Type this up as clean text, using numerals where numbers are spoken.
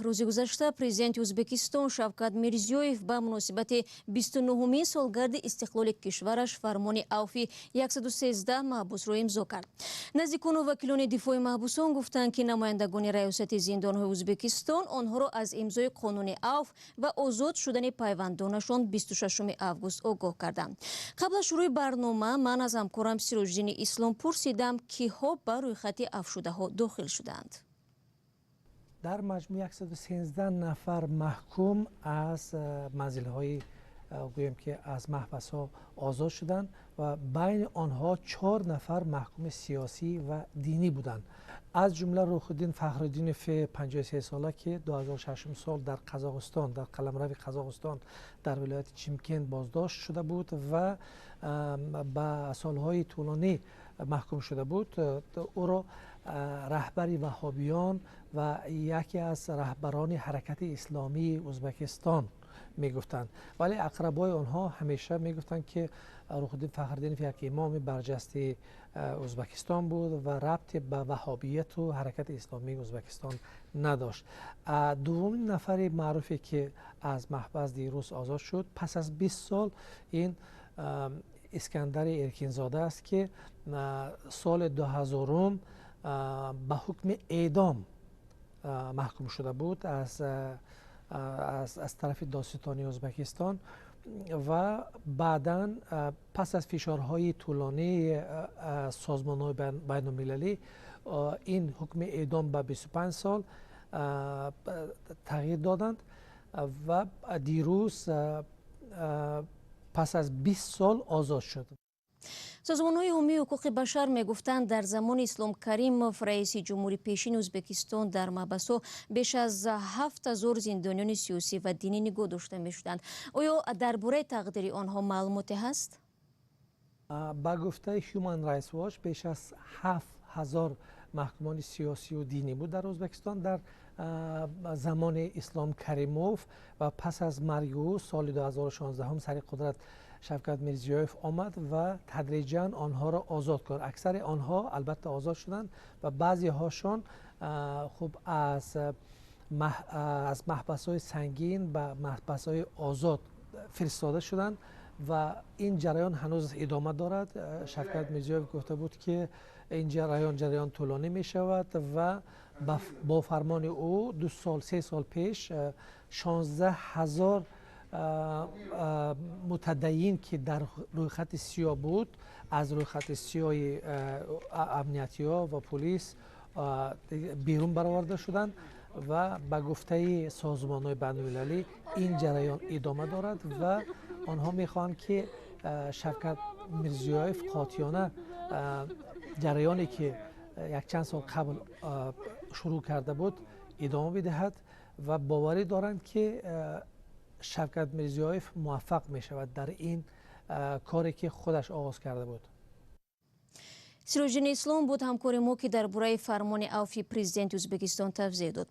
Рӯзи гузашта президенти Ӯзбекистон Шавкат Мирзиёев ба муносибати 29-умин солгарди истиқлоли кишвараш фармони авфи 113 маҳбусро имзо кард. Наздикону вакилони дифои маҳбусон гуфтанд, ки намояндагони раёсати зиндонҳои Ӯзбекистон онҳоро аз имзои қонуни авф ва озод шудани пайвандонашон 26 август огоҳ карданд. Қабл аз шурӯи барнома ман аз ҳамкорам Сироҷиддини Ислом пурсидам, киҳо ба рӯйхати афвшудаҳо дохил шудаанд. Дар маҷмӯъ 113 нафар маҳкум аз манзилҳои, гӯем ки, аз маҳбасҳо озод шуданд ва байни онҳо чор нафар маҳкуми сиёсӣ ва динӣ буданд, аз ҷумла Рухиддин Фахриддинов, 53 сола, ки 2006 сол дар Қазоқистон, дар қаламрави Қазоқистон, дар вилояти Чимкент боздошт шуда буд ва ба солҳои тӯлонӣ маҳкум шуда буд. Ӯро раҳбари ваҳобиён ва яке аз раҳбарони ҳаракати исломии Ӯзбекистон мегуфтанд, вале ақрабои онҳо ҳамеша мегуфтанд, ки Рухиддин Фахриддинов як имоми барҷастаи Ӯзбекистон буд ва рабте ба ваҳобияту ҳаракати исломии Ӯзбекистон надошт. Дуввумин нафари маъруфе, ки аз маҳбас дирӯз озод шуд пас аз 20 сол, ин Искандари Эркинзода аст, ки соли 2000-ум ба ҳукми эъдом маҳкум шуда буд аз тарафи додситонии Ӯзбекистон ва баъдан пас аз фишорҳои тӯлонии созмонҳои байналмилалӣ ин ҳукми эъдом ба 25 сол тағйир доданд ва дирӯз пас аз 20 сол озод шуд. Созмонҳои ҳомии ҳуқуқи башар мегуфтанд, дар замони Ислом Каримов, раиси ҷумҳури пешини Ӯзбекистон, дар маҳбасҳо беш аз 7000 зиндониёни сиёсӣ ва динӣ нигоҳ дошта мешуданд. Оё дар бораи тақдири онҳо маълумоте ҳаст? Ба гуфтаи Human Rights Watch, беш аз 7000 маҳкумони сиёсию динӣ буд дар Ӯзбекистон дар замони Ислом Каримов ва пас аз марги ӯ соли 2016 сари қудрат Шавкат Мирзиёев омад ва тадриҷан онҳоро озод кард. Аксари онҳо албатта озод шуданд ва баъзеҳошон хуб аз маҳбасҳои сангин ба маҳбасҳои озод фиристода шуданд ва ин ҷараён ҳанӯз идома дорад. Шавкат Мирзиёев гуфта буд, ки ин ҷараён ҷараён тӯлонӣ мешавад ва бо фармони ӯ 2 сол, 3 сол пеш 16 000 мутадайин, ки дар рӯйхати сиёҳ буд, аз рӯйхати сиёҳи амниятиҳо ва полис берун бароварда шуданд ва ба гуфтаи созмонҳои байналмилалӣ ин ҷараён идома дорад ва онҳо мехоҳанд, ки Шавкат Мирзиёев қотеона ҷараёне, ки якчанд сол қабл шурӯъ карда буд, идома бидиҳад ва боварӣ доранд, ки Шавкат Мирзиёев муваффақ мешавад дар ин коре, ки худаш оғоз карда буд. Сироҷиддин Ислом буд, ҳамкори мо, ки дар бораи фармони авфи президенти Ӯзбекистон тавзеҳ дод.